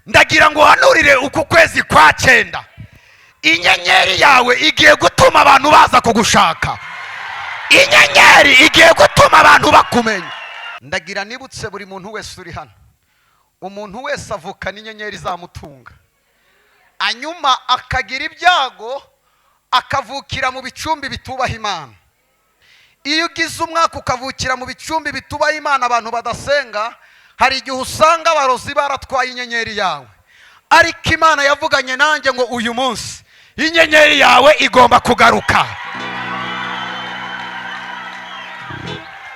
Ndagira ngo uhanurire uku kwezi kwa cyenda, inyenyeri yawe igiye gutuma abantu baza kugushaka, inyenyeri igiye gutuma abantu bakumenya. Ndagira nibutse buri muntu wese uri hano, umuntu wese avukana inyenyeri izamutunga, hanyuma akagira ibyago akavukira mu bicumbi bitubaha Imana. Iyo ugize umwaka ukavukira mu bicumbi bitubaha Imana, abantu badasenga, hari igihe usanga abarozi baratwaye inyenyeri yawe. Ariko Imana yavuganye nanjye ngo uyu munsi inyenyeri yawe igomba kugaruka,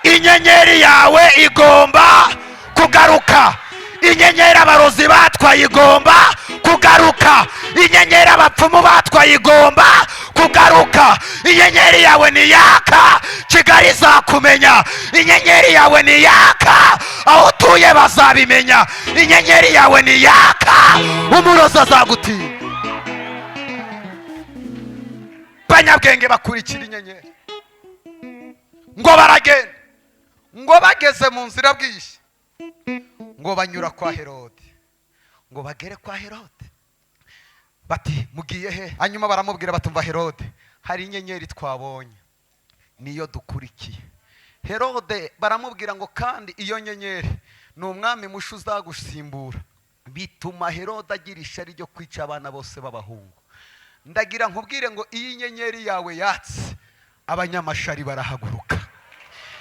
inyenyeri yawe igomba kugaruka, inyenyeri abarozi batwaye igomba kugaruka, inyenyeri abapfumu batwaye igomba kugaruka. Inyenyeri yawe niyaka, Kigali izakumenya. Inyenyeri yawe niyaka, aho utuye bazabimenya. Inyenyeri yawe niyaka, umurozi azagutinya. Banyabwenge bakurikira inyenyeri ngo baragenda, ngo bageze mu nzira bwishye, ngo banyura kwa Herode, ngo bagere kwa Herode bati: "Mugiye he?" Hanyuma baramubwira batumva: "Herode, hari inyenyeri twabonye, niyo dukurikiye." Herode baramubwira ngo: "Kandi iyo nyenyeri ni umwami musha uzagusimbura." Bituma Herode agira ishyari ryo kwica abana bose b'abahungu. Ndagira nkubwire ngo iyo inyenyeri yawe yatse, abanyamashari barahaguruka.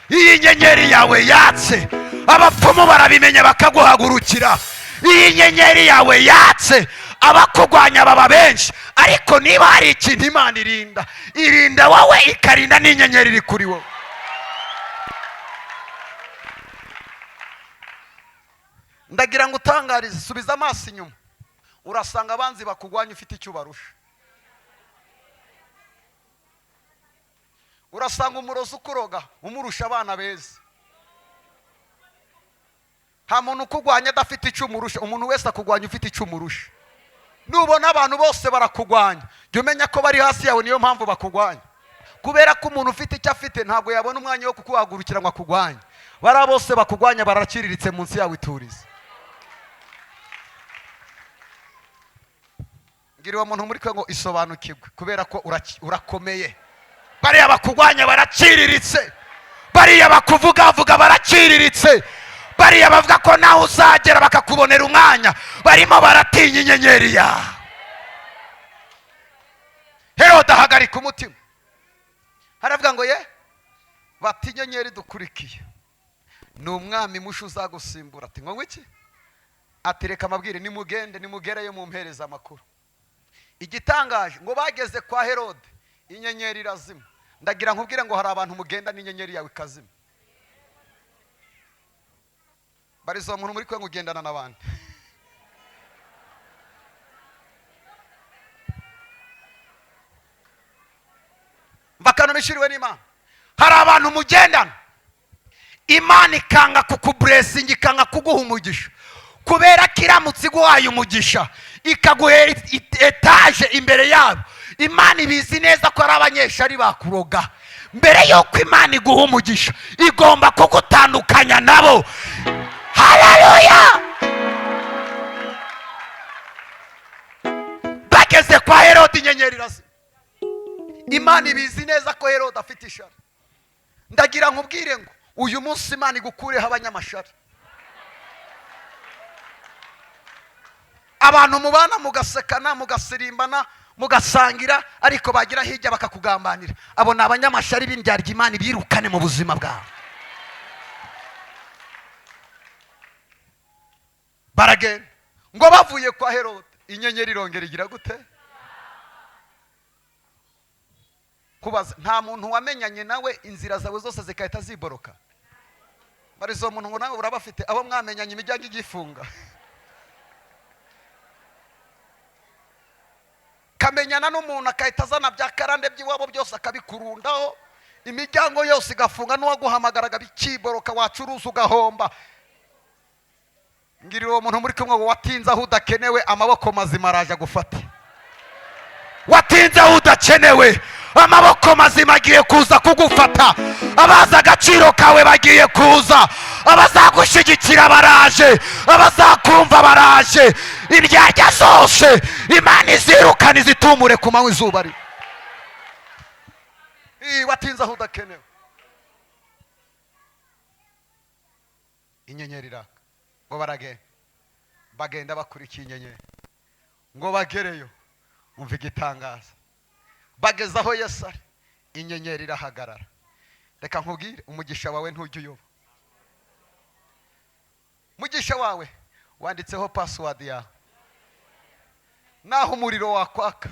Iyo inyenyeri yawe yatse, abapfumu barabimenya bakaguhagurukira. Iyo inyenyeri yawe yatse, abakugwanya baba benshi. Ariko niba hari ikintu Imana irinda, irinda wowe, ikarinda n'inyenyeri iri kuri wowe. Ndagira ngo utangarize, subiza amaso inyuma, urasanga abanzi bakugwanya ufite icyo ubarusha. Urasanga umurozi ukuroga umurusha abana beza. Nta muntu ukugwanya adafite icyo umurusha. Umuntu wese akugwanya ufite icyo umurusha. Nubona abantu bose barakugwanya, jya umenya ko bari hasi yawe, niyo mpamvu bakugwanya. Kubera ko umuntu ufite icyo afite ntabwo yabona umwanya wo kukuhagurukira ngo akugwanye. Bariya bose bakugwanya baraciriritse munsi yawe, iturize. Mbwira uwo muntu muri kwe ngo isobanukirwe, kubera ko urakomeye. Bariya bakugwanya baraciriritse, bariya bakuvugavuga baraciriritse, bariya bavuga ko nawe uzagera bakakubonera umwanya, barimo baratinya inyenyeri yawe. Herode ahagarika umutima, haravuga ngo ye bati: "Inyenyeri dukurikiye ni umwami musha uzagusimbura." Ati: "Ngo iki?" Ati: "Reka amabwire, nimugende, nimugereyo mumpereze amakuru." Igitangaje, ngo bageze kwa Herode inyenyeri irazima. Ndagira nkubwire ngo hari abantu mugenda n'inyenyeri yawe ikazima. Barizo muntu muri kwe ngo ugendana n'abandi. Mvakano bishiriwe n'Imana. Hari abantu mugendana, Imana ikanga kukuburesinga, ikanga kuguha umugisha, kubera ko iramutse iguhaye umugisha ikaguhera etaje imbere yabo, Imana ibizi neza ko ari abanyeshari bakuroga. Mbere y'uko Imana iguha umugisha igomba kugutandukanya nabo. Haleluya! Bageze kwa Herode inyenyeri irazima. Imana ibizi neza ko Herode afite ishari. Ndagira nkubwire ngo uyu munsi Imana igukureho abanyamashari. Abantu mubana mugasekana, mugasirimbana, mugasangira, ariko bagira hirya bakakugambanira, abo ni abanyamashari b'indyarya. Imana ibirukane mu buzima bwawe. Baragenda, ngo bavuye kwa Herode inyenyeri irongera igira gute? Kubaza, nta muntu wamenyanye nawe inzira zawe zose zigahita ziboroka? Barizo muntu ngo nawe urabafite abo mwamenyanye imiryango igifunga, kamenyana n'umuntu akahita azana bya karande by'iwabo byose akabikurundaho, imiryango yose igafunga, n'uwaguhamagaraga bikiboroka, wacuruza ugahomba. Ngirira uwo muntu muri kumwe ngo watinze aho udakenewe, amaboko mazima araje agufate. Watinze aho udakenewe, amaboko mazima agiye kuza kugufata. Abazi agaciro kawe bagiye kuza, Abazagushyigikira baraje, abazakumva baraje. Indyarya zose Imana izirukana, izitumure ku manywa izuba riva. Watinze aho udakenewe. Inyenyeri iraka, ngo baragenda, bagenda bakurikiye inyenyeri ngo bagereyo. Umva igitangaza: bageze aho Yesu ari, inyenyeri irahagarara. Reka nkubwire, umugisha wawe ntujya uyoba. Umugisha wawe wanditseho password yawe. Naho umuriro wakwaka,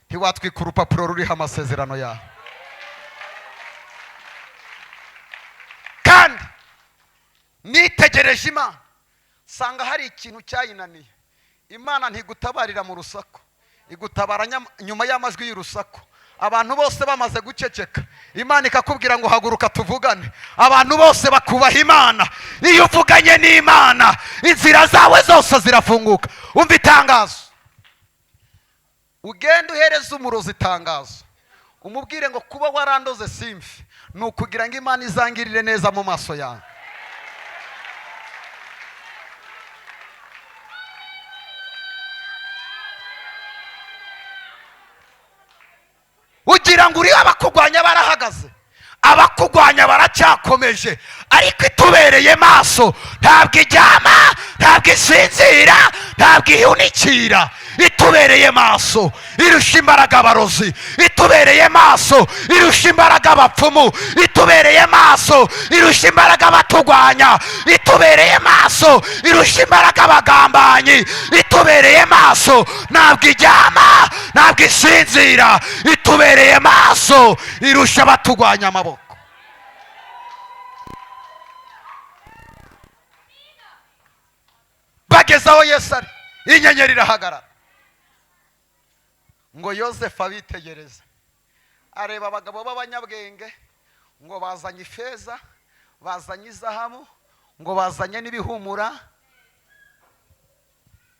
ntiwatwika urupapuro ruriho amasezerano yawe. Kandi nitegereje Imana, nsanga hari ikintu cyayinaniye. Imana ntigutabarira mu rusaku, igutabara nyuma y'amajwi y'urusaku, abantu bose bamaze guceceka. Imana ikakubwira ngo: "Haguruka tuvugane." Abantu bose bakubaha Imana. Iyo uvuganye n'Imana, inzira zawe zose zirafunguka. Umva itangazo: ugenda uhereza umurozi itangazo, umubwire ngo: "Kuba warandoze simfi ni ukugira ngo Imana izangirire neza mu maso yawe." Ugira ngo uriho, abakurwanya barahagaze, abakugwanya baracyakomeje, ariko itubereye maso. Ntabwo iryama, ntabwo isinzira, ntabwo ihunikira. Itubereye maso, irusha imbaraga abarozi. Itubereye maso, irusha imbaraga abapfumu. Itubereye maso, irusha imbaraga abatugwanya. Itubereye maso, irusha imbaraga abagambanyi. Itubereye maso, ntabwo iryama, ntabwo isinzira. Itubereye maso, irusha abatugwanya amaboko. Bageze aho Yesu ari, inyenyeri irahagarara. Ngo Yosefu abitegereze, areba abagabo b'abanyabwenge, ngo bazanye ifeza, bazanye izahabu, ngo bazanye n'ibihumura.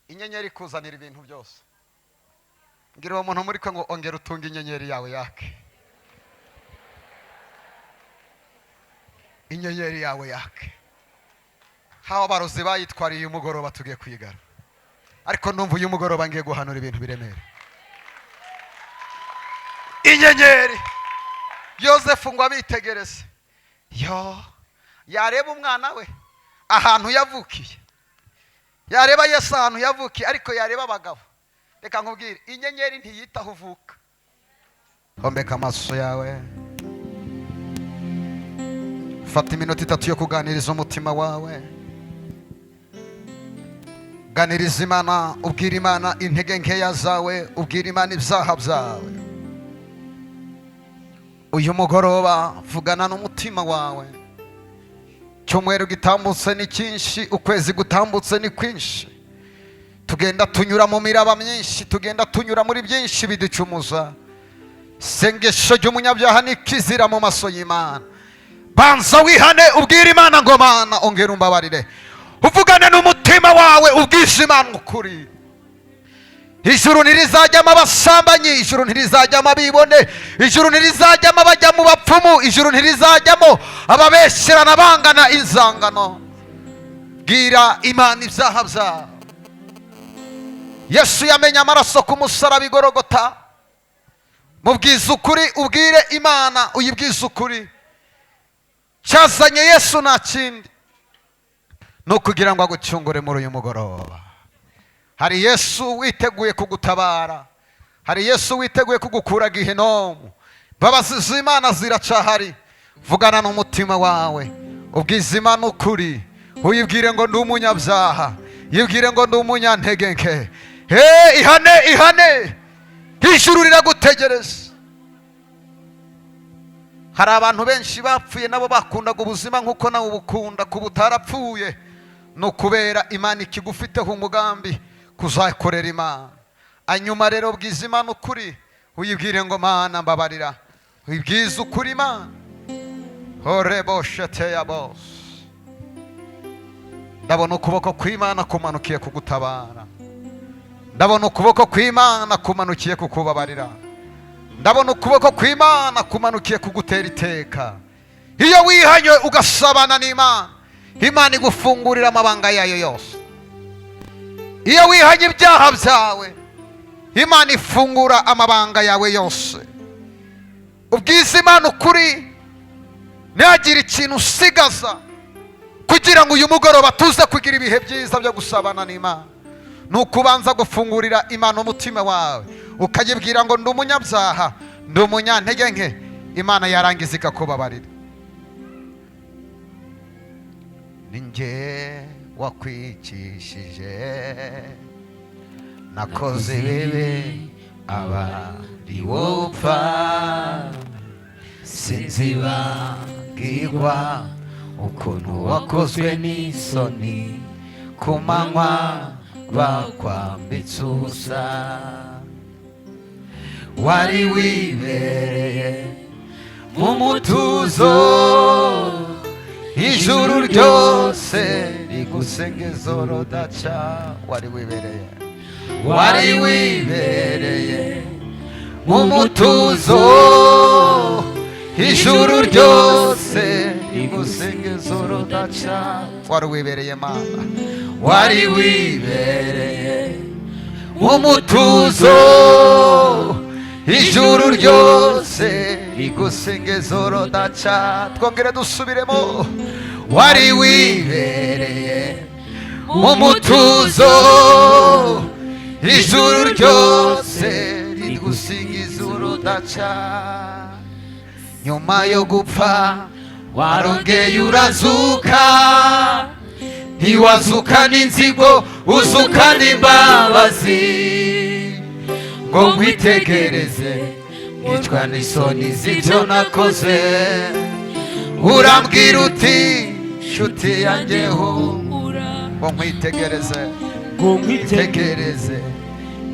Inyenyeri ikuzanira ibintu byose. Mbwira uwo muntu muri ko ngo: "Ongera utunge inyenyeri yawe yake, inyenyeri yawe yake." Haba abarozi bayitwariye, uyu mugoroba tugiye kwigara, ariko numva uyu mugoroba ngiye guhanura ibintu biremere. Inyenyeri, Yosefu ngo abitegereze, yo yareba umwana we ahantu yavukiye, yareba Yesu ahantu yavukiye, ariko yareba abagabo. Reka nkubwire, inyenyeri ntiyita aho uvuka. Hombeka amaso yawe, fata iminota 3 yo kuganiriza umutima wawe. Ganiriza Imana, ubwira Imana intege nkeya zawe, ubwira Imana ibyaha byawe. Uyu mugoroba vugana n'umutima wawe. Cyumweru gitambutse ni cyinshi, ukwezi gutambutse ni kwinshi. Tugenda tunyura mu miraba myinshi, tugenda tunyura muri byinshi biducumuza. Sengesho ry'umunyabyaha ni kizira mu maso y'Imana. Banza wihane, ubwire Imana ngo: "Mana, ongera umbabarire." Uvugane n'umutima wawe, ubwize Imana ukuri. Ijuru ntirizajyamo abasambanyi, ijuru ntirizajyamo abibone, ijuru ntirizajyamo abajya mu bapfumu, ijuru ntirizajyamo ababesherana bangana inzangano. Bwira Imana ibyaha byawe. Yesu yamenye amaraso ku musaraba igorogota. Mubwize ukuri, ubwire Imana, uyibwize ukuri. Cyazanye Yesu nta kindi, ni ukugira ngo agucyungure. Muri uyu mugoroba hari Yesu witeguye kugutabara, hari Yesu witeguye kugukura gihenomu. Imbabazi z'Imana ziracahari. Vugana n'umutima wawe, ubwize Imana ukuri, uyibwire ngo: "Ndi umunyabyaha." Yibwire ngo: "Ndi umunyantege nke." He, ihane, ihane, ijuru riragutegereza. Hari abantu benshi bapfuye, nabo bakundaga ubuzima nk'uko nawe ubukunda. Kuba utarapfuye ni ukubera Imana ikigufiteho umugambi kuzakorera Imana. Hanyuma rero bwiza Imana ukuri, uyibwire ngo: "Mana, mbabarira." Uyibwize ukuri Imana. Horeboshete bose, ndabona ukuboko kw'Imana kumanukiye kugutabara, ndabona ukuboko kw'Imana kumanukiye kukubabarira, ndabona ukuboko kw'Imana kumanukiye kugutera iteka. Iyo wihanye ugasabana n'Imana. Imana igufungurira amabanga yayo yose. Iyo wihanye ibyaha byawe, Imana ifungura amabanga yawe yose. Ubwiza Imana ukuri, ntihagire ikintu usigaza, kugira ngo uyu mugoroba tuze kugira ibihe byiza byo gusabana n'Imana. Ni ukubanza gufungurira Imana umutima wawe, ukayibwira ngo: "Ndi umunyabyaha, ndi umunyantege nke." Imana yarangiza ikakubabarira. Ni njye wakwicishije, nakoze ibibi, aba ari wowe upfa. Sinzibagirwa ukuntu wakozwe n'isoni ku manywa bakwambitse ubusa. Wari wibereye mu mutuzo, ijuru ryose rigusengeza urudaca. Wari wibereye, wari wibereye mu mutuzo, ijuru ryose rigusengeza urudaca. Wari wibereye, Mana, wari wibereye mu mutuzo, ijuru ryose rigusengeza urudaca. Twongere dusubiremo: wari wibereye mu mutuzo, ijuru ryose rigusingiza urudaca. Nyuma yo gupfa warongeye urazuka, ntiwazukana inzigo, uzukana imbabazi. Ngo nkwitegereze, nicwa n'isoni z'ibyo nakoze. Urambwira uti: "Nshuti yanjye, humura." Ngo nkwitegereze, ngo nkwitegereze, tegereze,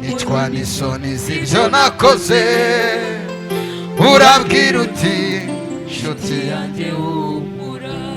nicwa n'isoni z'ibyo nakoze. Urambwira uti: "Nshuti yanjye, yanjye humura."